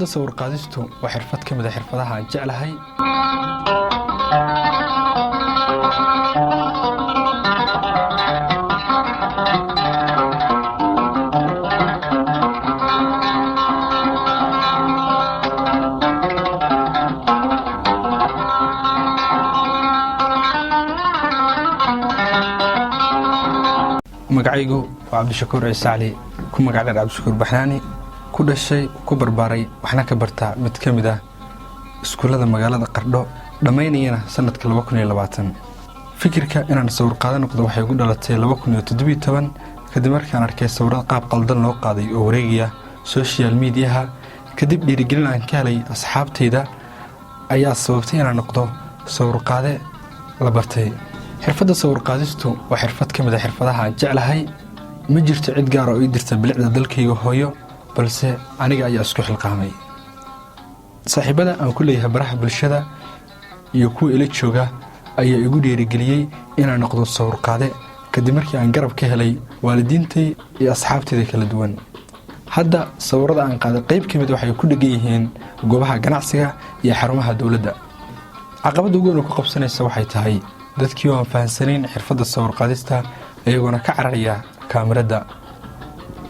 Xirfadda sawir qaadistu waa xirfad ka mid a xirfadaha aan jeclahay. Magacaygu waa Cabdishakuur Ciise Cali, ku magac dheer Cabdishakuur Baxnaani, ku dhashay, ku barbaaray, waxna ka bartaa mid ka mid ah iskuullada magaalada Qardho, dhammaynayana sanadka 2020. Fikirka inaan sawir qaado noqdo waxay ugu dhalatay 2017, kadib markaan arkay sawirada qaab qaldan loo qaaday oo wareegaya social mediaha. Kadib dhiirigelin aan ka helay asxaabtayda ayaa sababtay inaan noqdo sawirqaade la bartay. Xirfadda sawir qaadistu waa xirfad ka mid a xirfadaha aan jeclahay. Ma jirto cid gaar oo ii dirta bilicda dalkayga hooyo, balse aniga ayaa isku xilqaamay. Saaxiibada aan ku leeyahay baraha bulshada iyo kuwa ila jooga ayaa igu dhiirigeliyey inaan noqdo sawirqaade, kadib markii aan garab ka helay waalidiintay iyo asxaabtayda kala duwan. Hadda sawirada aan qaaday qayb ka mid waxay ku dhegan yihiin goobaha ganacsiga iyo xarumaha dowladda. Caqabadda ugu weyn oo ku qabsanaysa waxay tahay dadkii oo aan fahansanayn xirfadda sawir qaadista, iyagoona ka cararaya kaamirada.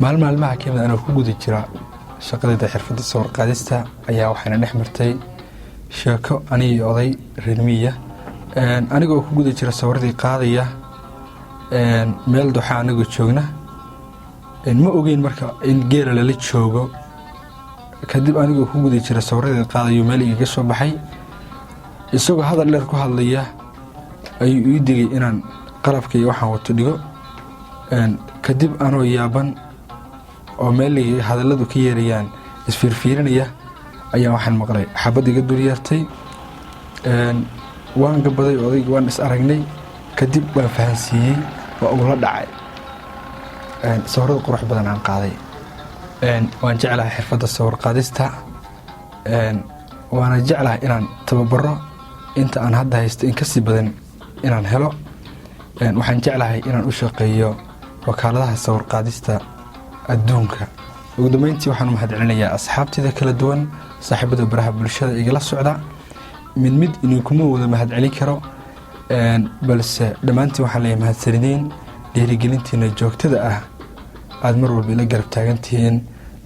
Maalin maalmaha ka mid anoo ku guda jira shaqadayda xirfadda sawir qaadista ayaa waxayna dhex martay sheeko anigii oday reer miyiya. Anigoo ku guda jira sawiradii qaadaya meel duxa anigoo joogna, ma ogeyn marka in geela lala joogo. Kadib anigoo ku guda jira sawiradii qaadayo meel igaga soo baxay, isagoo hadal dheer ku hadlaya ayuu ii digay inaan qalabka iyo waxaan wato dhigo. Kadib anoo yaaban oo meel hadalladu ka yeerayaan isfiirfiirinaya ayaa waxaan maqlay xabad iga dul yeertay. Waan gabaday odayg, waan is aragnay. Kadib waan fahansiiyey, waa uu la dhacay sawirada qurux badan aan qaaday. Waan jeclahay xirfadda sawir qaadista, waana jeclahay inaan tababaro inta aan hadda haysto in kasii badan inaan helo. Waxaan jeclahay inaan u shaqeeyo wakaaladaha sawir qaadista adduunka. Ugu dambeyntii waxaan u mahad celinayaa asxaabteyda kala duwan, saaxiibada baraha bulshada igala socda. Mid mid idinkuma wada mahad celin karo, balse dhammaantiin waxaan leeyahay mahadsanidin dhiirigelintiina joogtada ah aada mar walba ila garab taagantihiin.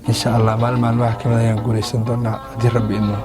Insha Allah maalin maalmaha kamid ayaan guuleysan doonaa haddii Rabbi idmo.